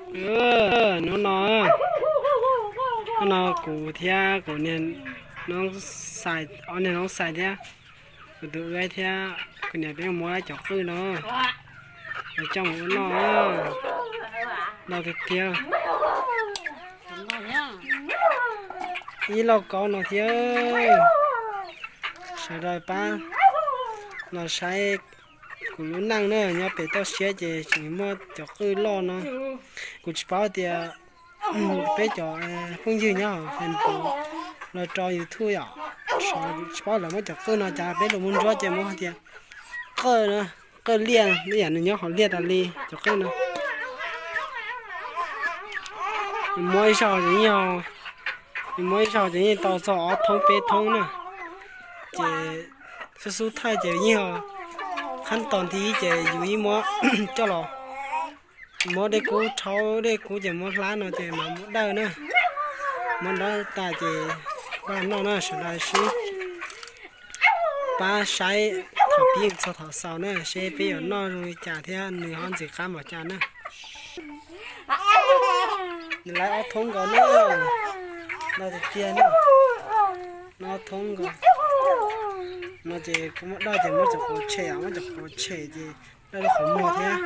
Hnub no, hnub no kuv thiab kuv niag noob xais, ob niag noob xais thiab kuv tus wb thiab kuv niam peb muab cov qwj no los coj mus ua noj, noj tiag tiag. Ib lauj kaub no thiab. Sawv daws pab los saib kuv lub neej na, nyob pem toj siab ces tseem muaj cov qwj loj no. Kuv tsis paub tias peb cov phooj ywg nyob hauv Facebook los rau YouTube yom, tsis paub lawv muab cov qwj no cas peb los mus ntsuab ces muab hais tias qwj, qwj liaj, ib yam nws nyob hauv liaj tas li cov qwj no. Muab ib zaug ces yeej, muab ib zaug ces yeej tau txog ob thoob peb thoob na. Ces xub xub thaij ces yeej, qhab tos nti ces yus yeej muab coj los, muab dej kub rhaub, dej kub ces muab hlab no ces mas muab dawj na. Muab dawj tas ces pab noj na, sawv daws sib pab saib thaum pib txog thaum xaus na, seb peb yuav noj zoo li cas thiab nws ho ntxim qab npaum cas na. Nws lawv ob thoob nkaus na, no tiag tiag na, no ob thoob nkaus. No ces kuv muab dawj ces muab cov quav tshem, muab cov quav tshem ces dawj lub qhov muag thiab,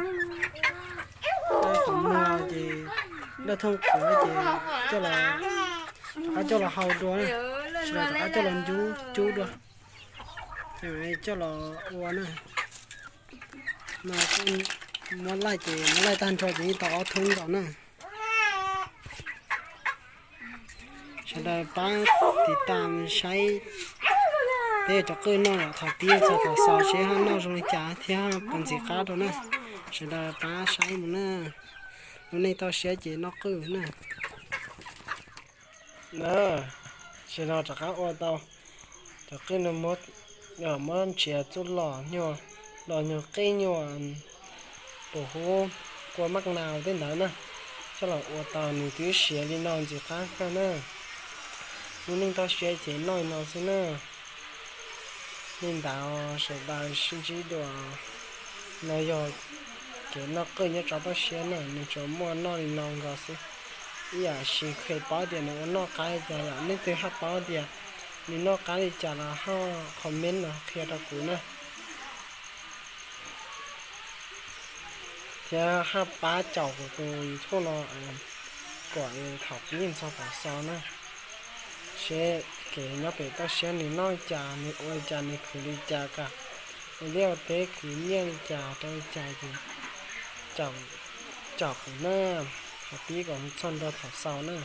dawj lub qhov muag ces dawj thooj quav ces coj los, rov qab coj los hau dua na, tsis los rov qab coj los ncub cub dua, coj los ua na. No muab laij ces muab laij tag nrho ces yeej tau ob thoob nkaus na. Sawv daws pab tiv tas saib peb cov qwj noj yom, thaum pib txog thaum xaus seb ho noj zoo li cas thiab puas ntxim qab rau na. Sawv daws pab saib mus na, lub neej toj siab ces noj qwj na. Na, sawv daws rov qab ua tau cov qwj no, muab nrhiav txuj lom nyuag, los nyuag qij nyuag, tus hub kua maj nas tej ntawd na, coj los ua tau nws twb siav li no ntxim qab kawg na. Lub neej toj siab ces noj li no xwb na. Li ntawd sawv daws sib ntsib dua. No yog kev noj qwj nyob tsov toj siab na, nws tsuas muaj noj li no nkaus xwb. Ib yam sis kheev paub tias nws ua noj qab li cas yom, leej twg haj paub tias nws noj qab li cas los ho comment los qhia rau kuv na. Thiab haj pab caum kuv tus YouTube no kom thaum pib txog thaum xaus na, seb kev nyob pem toj siab nws noj li cas, nws ua li cas, nws khwv li cas, kam ua liaj ua teb khwv nyiaj li cas rau li cas ces caum kuv na, thaum pib kom txog ntua thaum xaus na.